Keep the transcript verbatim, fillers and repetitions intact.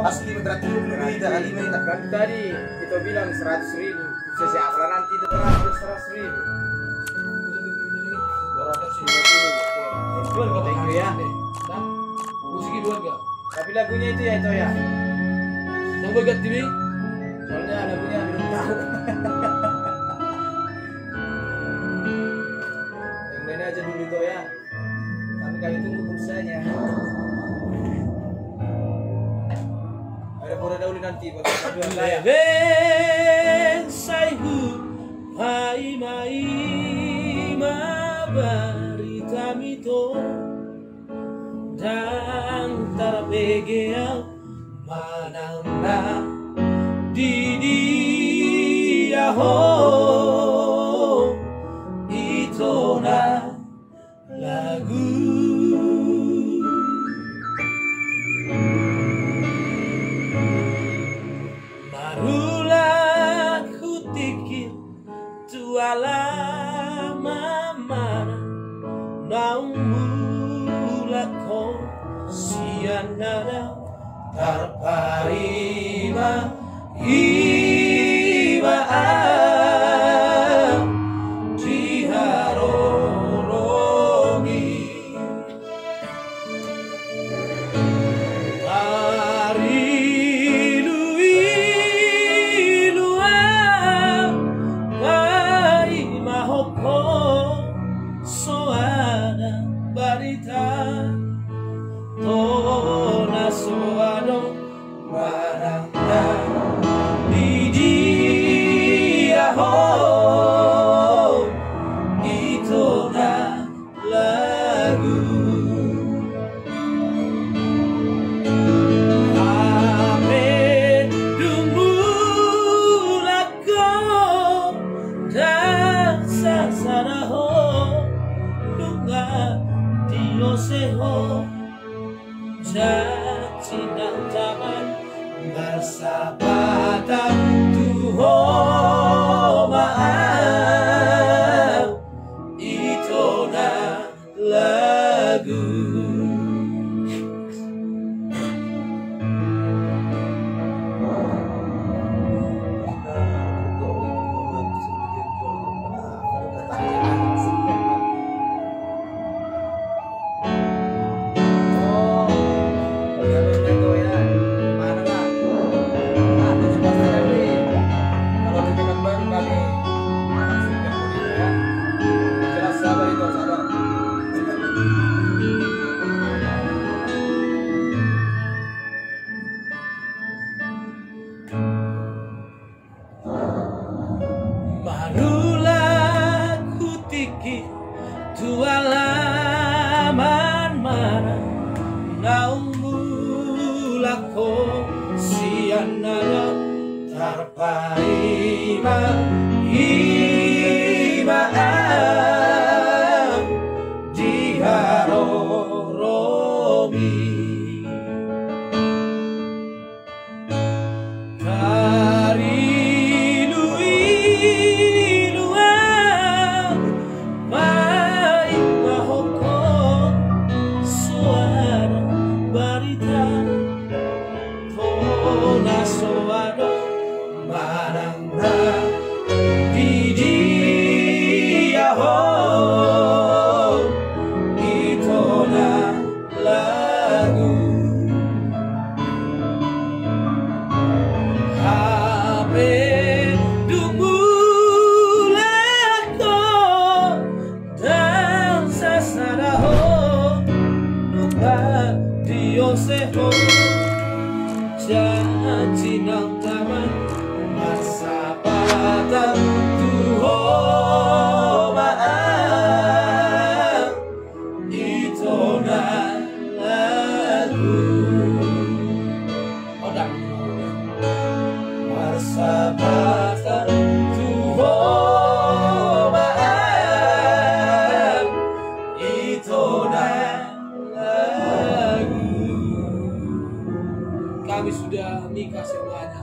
Asli berarti lu beli dah lima ini. Kan tadi kita bilang seratus ribu. Sejak apa nanti itu terakhir seratus ribu? Dua ratus lima puluh. Jual gak? Thank you ya. Nah, musik jual gak? Tapi lagunya itu ya, itu ya. Yang gue ganti nih. Soalnya lagunya belum tahu. Yang lainnya aja dulu itu ya. Tapi kami tunggu pulsanya. Ada pura dauli nanti buat kedua saya. Lehen sai hupaima-ima baritami to, ndang tarbege au manang na di dia ho, ito na lagu. Marulak hutingkir tu alaman mana, naung mulak ho sian na tarpaima-ima au di haroromi. Tarilu-ilu au paimahon ho, so adong barita, tona so adong manang na di dia ho, ito na lagu. Hape dung mulak ho, ndang sasada ho, nunga diose ho. Janji nang taman marsapatan tu ho ma au, ito na lagu. Marulak hutingkir tu alaman mana, naung mulak ho sian na tarpaima-ima au di haroromi. Tarilu-ilu au paimahon ho, so adong barita, tona so adong manang na di dia ho, ito na lagu. Hape dung mulak ho, ndang sasada ho, nunga diose ho. Janji nang taman marsapatan tu ho ma au, ito na lagu. Odang. Marsapatan tu ho ma au, ito na lagu. Kami sudah nikah semuanya.